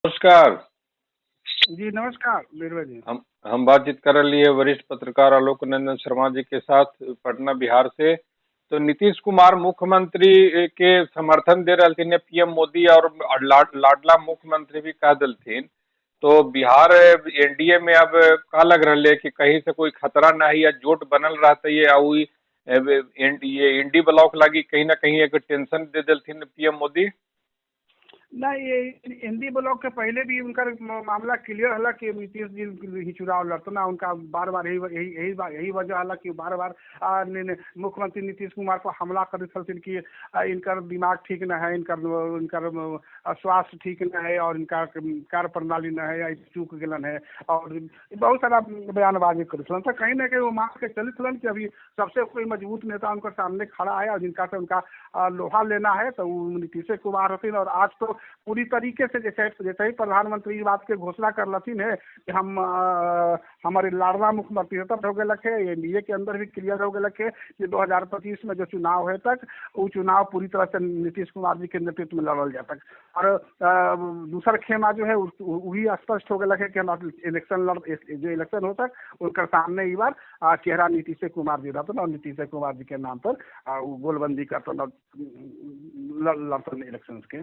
नमस्कार जी। नमस्कार बीरबल जी। हम बातचीत कर रही है वरिष्ठ पत्रकार आलोक नंदन शर्मा जी के साथ पटना बिहार से। तो नीतीश कुमार मुख्यमंत्री के समर्थन दे रहे पीएम मोदी और लाडला मुख्यमंत्री भी कह दिलथिन। तो बिहार एनडीए में अब का लग रहा है कि कहीं से कोई खतरा नहीं या जोट बनल रहता है और ये इंडी ब्लॉक लगी कहीं ना कहीं एक टेंशन दे दिलथिन पीएम मोदी। नहीं, ये हिंदी ब्लॉक के पहले भी उनका मामला क्लियर हला कि नीतीश जी ही चुनाव लड़तना। उनका बार बार यही यही यही वजह हला कि बार बार मुख्यमंत्री नीतीश कुमार को हमला कर छलथिन कि इनकर दिमाग ठीक न है, इनकर इनकर स्वास्थ्य ठीक न है और इनका कार्य प्रणाली न है, चूक गलन है और बहुत सारा बयानबाजी कर छलन। तो कहीं ना कहीं वो मान के चलित छलन कि अभी सबसे कोई मजबूत नेता उनके सामने खड़ा है और जिनका से उनका लोहा लेना है तो वो नीतीश कुमार हथिन। और आज तो पूरी तरीके से जैसे जैसे ही प्रधानमंत्री इस बात के घोषणा कर लथिन है कि हम हमारे लाडला मुख्यमंत्री तब हो गए है, एनडीए के अंदर भी क्लियर हो गए है कि 2025 में जो चुनाव है तक वो चुनाव पूरी तरह से नीतीश कुमार जी के नेतृत्व में लड़ल जाए तक। और दूसर खेमा जो है वही स्पष्ट हो गया है कि हम इलेक्शन लड़ जो इलेक्शन हो तक उनका सामने ई बार चेहरा नीतीश कुमार जी रहतन और नीतीश कुमार जी के नाम पर गोलबंदी करतन लड़तन इलेक्शन के।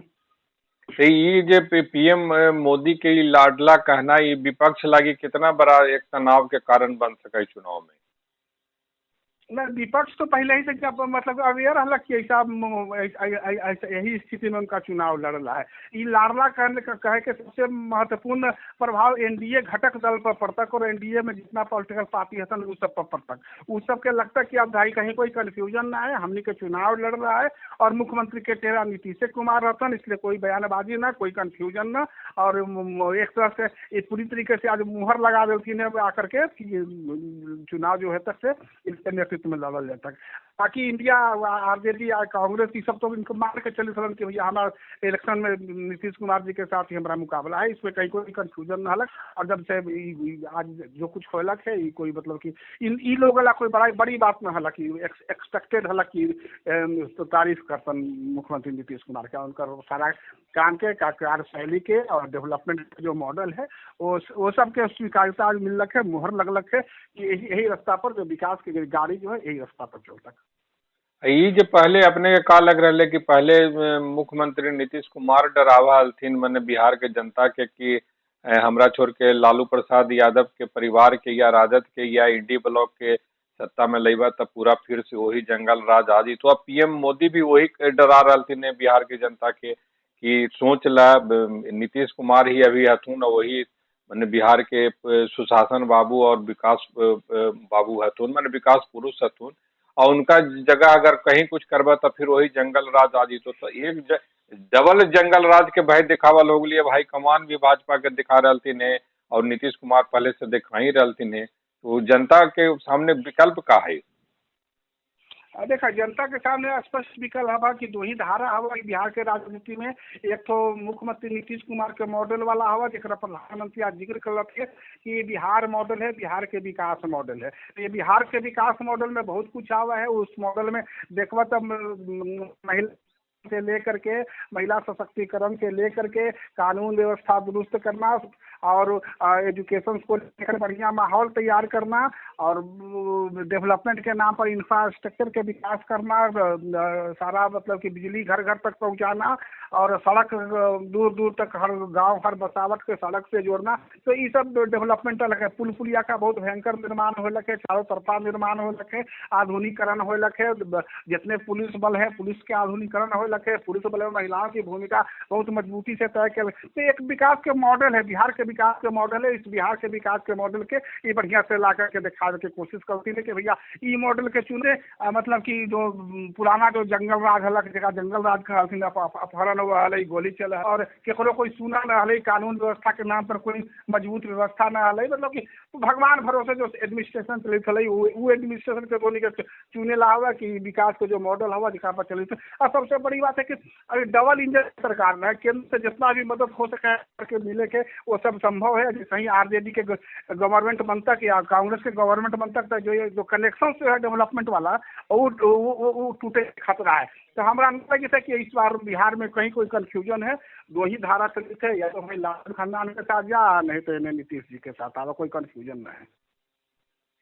तो ये जे पीएम मोदी के लाडला कहना ये विपक्ष लागी कितना बड़ा एक तनाव के कारण बन सके चुनाव में? नहीं, विपक्ष तो पहले ही से जब मतलब अवेयर हला कि ऐसा यही स्थिति में उनका चुनाव लड़ रहा है। ये लाडला कहे के सबसे महत्वपूर्ण प्रभाव एनडीए घटक दल पर पड़तक और एनडीए में जितना पॉलिटिकल पार्टी हसन उस सब पर पड़तक। उस सब के लगता कि अब भाई कहीं कोई कन्फ्यूजन ना है, हमनी के चुनाव लड़ रहा है और मुख्यमंत्री के चेहरा नीतीश कुमार रहतन, इसलिए कोई बयानबाजी ना, कोई कन्फ्यूजन ना। और एक तरह से पूरी तरीके से आज मुहर लगा देलथिन है आकर के कि चुनाव जो है तक से इनके नेतृत्व में लड़ल जाता। बाकी इंडिया आरजेडी या कांग्रेस ये सब तो इनको मार के चले छलन कि भैया हमारा इलेक्शन में नीतीश कुमार जी के साथ ही हमारा मुकाबला है, इसमें कहीं कोई कंफ्यूजन न हलक। और जब से आज जो कुछ होलक है ये कोई मतलब कि इन ई लोग ला कोई बड़ा बड़ी बात न हलक, एक्सपेक्टेड हलक कि तो तारीफ करतन मुख्यमंत्री नीतीश कुमार के, उनका सारा काम के कार्यशैली के और डेवलपमेंट के जो मॉडल है वो सब के स्वीकार्यता आज मिलक है, मुहर लगलक है कि यही रास्ता पर जो विकास की गाड़ी जो है यही रास्ता पर चलता। ये जो पहले अपने का लग रहा है कि पहले मुख्यमंत्री नीतीश कुमार डरावा हलथिन मैंने बिहार के जनता के कि हमरा छोड़ के लालू प्रसाद यादव के परिवार के या राजद के या इंडी ब्लॉक के सत्ता में लेबा तब पूरा फिर से वही जंगल राज आ जी। तो अब पीएम मोदी भी वही डरा रहा बिहार की जनता के कि सोच ला नीतीश कुमार ही अभी हथुन और वही मैंने बिहार के सुशासन बाबू और विकास बाबू हथुन मैंने विकास पुरुष हथुन और उनका जगह अगर कहीं कुछ करबा तो फिर वही जंगल राज आ जी। तो एक डबल जंगल राज के भय दिखावल हो गई भाई, कमान भी भाजपा के दिखा रही है और नीतीश कुमार पहले से दिखा ही रही है। तो जनता के सामने विकल्प का है? देखा जनता के सामने स्पष्ट विकल्प हवा कि दो ही धारा हवा बिहार के राजनीति में। एक तो मुख्यमंत्री नीतीश कुमार के मॉडल वाला हवा जरा प्रधानमंत्री आज जिक्र कर थे कि ये बिहार मॉडल है, बिहार के विकास मॉडल है। तो ये बिहार के विकास मॉडल में बहुत कुछ आवा है। उस मॉडल में देखवा तब महिला से लेकर के महिला सशक्तिकरण से लेकर के कानून व्यवस्था दुरुस्त करना और एजुकेशन को लेकर बढ़िया माहौल तैयार करना और डेवलपमेंट के नाम पर इंफ्रास्ट्रक्चर के विकास करना, सारा मतलब कि बिजली घर घर तक पहुंचाना और सड़क दूर दूर तक हर गांव हर बसावट के सड़क से जोड़ना। तो ये सब डेवलपमेंट अलग है। पुल पुलिया का बहुत भयंकर निर्माण हो लगे, चारों तरफा निर्माण हो लगे, आधुनिकीकरण हो लगे, जितने पुलिस बल है पुलिस के आधुनिकीकरण हो लगे, पुलिस बल में महिलाओं की भूमिका बहुत मजबूती से तय कर। तो एक विकास के मॉडल है, बिहार के विकास के मॉडल है। इस बिहार के विकास के मॉडल के ये बढ़िया से ला करके दिखाने की कोशिश करती है कि भैया ई मॉडल के चुने, मतलब कि जो पुराना जो जंगल राज हलक जगह जंगल राज का अपहरण हुआ हल, गोली चल और केकरो कोई सुना न हल, कानून व्यवस्था के नाम पर कोई मजबूत व्यवस्था न हल, मतलब कि भगवान भरोसे जो एडमिनिस्ट्रेशन चलित हल वो एडमिनिस्ट्रेशन के दोनों के चुने ला हुआ कि विकास के जो मॉडल हुआ जहाँ पर चलित। और सबसे बड़ी रही बात है कि अभी डबल इंजन सरकार है, केंद्र से जितना भी मदद हो सके के मिले के वो सब संभव है। जैसे ही आरजेडी के गवर्नमेंट बन तक या कांग्रेस के गवर्नमेंट बन तक जो जो कनेक्शन जो है डेवलपमेंट वाला वो टूटे खतरा है। तो हमारा लगे है कि इस बार बिहार में कहीं कोई कंफ्यूजन है, दो ही धारा चलित है, या तो भाई लालू खानदान के साथ जा, नहीं तो इन्हें नीतीश जी के साथ, आवा कोई कंफ्यूजन नहीं है।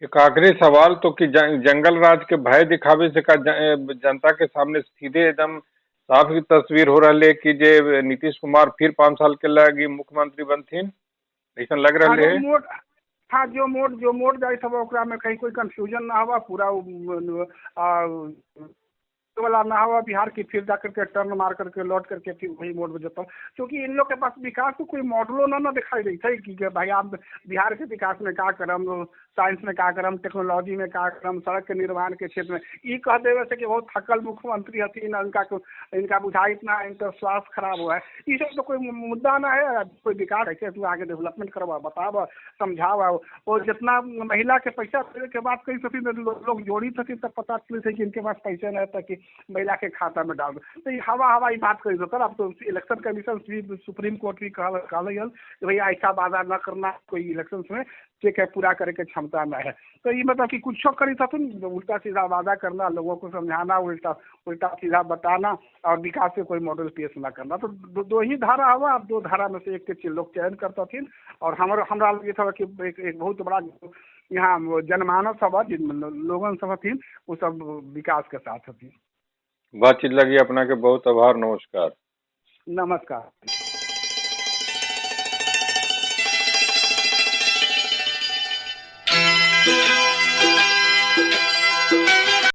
एक आखिरी सवाल तो कि जंगल राज के भय दिखावे से का जनता के सामने सीधे एकदम साफ की तस्वीर हो रहा है कि जे नीतीश कुमार फिर 5 साल के लगी मुख्यमंत्री बनथिन, ऐसा लग रहा है? हाँ, जो मोड जाए सब ओकरा में कहीं कोई कंफ्यूजन ना हुआ, पूरा वाला ना हुआ बिहार की फिर जाकर के टर्न मार करके लौट करके फिर वही मोड में जाता हूँ, क्योंकि इन लोग के पास विकास को कोई मॉडलों ना दिखाई रही थी कि भाई आप बिहार के विकास में क्या करम, साइंस में क्या करम, टेक्नोलॉजी में क्या करम, सड़क के निर्माण के क्षेत्र में। ये कह देवे से कि बहुत थकल मुख्यमंत्री हथिन, इनका बुझाई इतना, इनका स्वास्थ्य खराब हुआ है, ये सब तो कोई मुद्दा ना है। कोई विकास ऐसे तू आगे डेवलपमेंट करवा, बताब, समझावा। और जितना महिला के पैसा देने के बाद कई सभी लोग जोड़ी थी तब पता चली थी कि इनके पास पैसे नहीं था कि महिला के खाता में डाल दो। तो ये हवा हवाई बात करी सर। अब तो इलेक्शन कमीशन भी, सुप्रीम कोर्ट भी कहल कि भैया ऐसा वादा न करना, कोई इलेक्शन में चेक है पूरा करे के क्षमता न है। तो ये मतलब कि कुछ करी था उल्टा सीधा वादा करना, लोगों को समझाना, उल्टा उल्टा सीधा बताना और विकास के कोई मॉडल पेश न करना। तो दो ही धारा हुआ, अब दो धारा में से एक के लोग चयन करता थी। और हमारा ये था कि एक बहुत बड़ा यहाँ जनमानस सब लोगन सब थी, वो सब विकास के साथ थी। बातचीत लगी अपना के बहुत आभार, नमस्कार। नमस्कार।